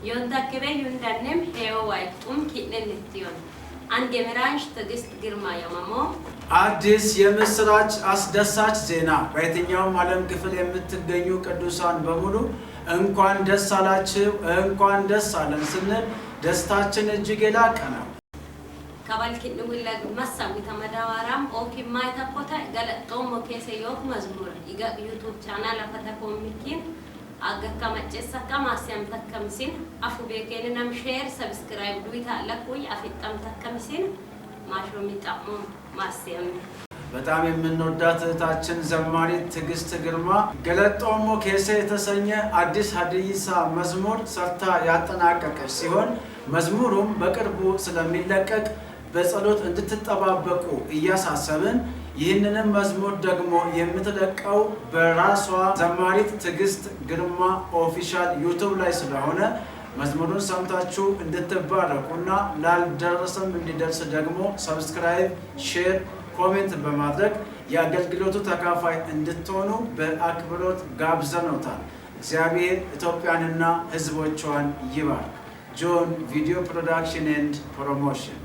ዮንታከበ ዩንዳንም ሄዮዋይ ጡም ኪነንትዮን አንድ የምራንሽ ትዕግስት ግርማ የመሞ አዲስ የምስራች፣ አስደሳች ዜና! በየትኛውም ዓለም ክፍል የምትገኙ ቅዱሳን በሙሉ እንኳን ደስ አላችሁ፣ እንኳን ደስ አለን ስንል ደስታችን እጅግ የላቀ ነው። ከባልኪን ውለግ መሳዊ ተመዳዋራም ኦኪ ማይተኮተ ገለጦሞ ኬሰ ዮክ መዝሙር ይገ ዩቱብ ቻናል አፈተኮሚኪን አገካ መጨሰካ ማስያም ተከምሲን አፉ ቤኬንናም ሼር ሰብስክራይብ ዱይታ ለኩይ አፊጣም ተከምሲን ማሾሚ ጣሞ ማስያም። በጣም የምንወዳት እህታችን ዘማሪት ትዕግስት ግርማ ገለጦሞ ኬሴ የተሰኘ አዲስ ሀዲይሳ መዝሙር ሰርታ ያጠናቀቀች ሲሆን፣ መዝሙሩም በቅርቡ ስለሚለቀቅ በጸሎት እንድትጠባበቁ እያሳሰብን፣ ይህንንም መዝሙር ደግሞ የምትለቀው በራሷ ዘማሪት ትዕግስት ግርማ official YouTube ላይ ስለሆነ፣ መዝሙሩን ሰምታችሁ እንድትባረኩና ላልደረሰም እንዲደርስ ደግሞ subscribe፣ share፣ comment በማድረግ የአገልግሎቱ ተካፋይ እንድትሆኑ በአክብሮት ጋብዘኖታል። እግዚአብሔር ኢትዮጵያንና ሕዝቦቿን ይባርክ። John Video Production and Promotion.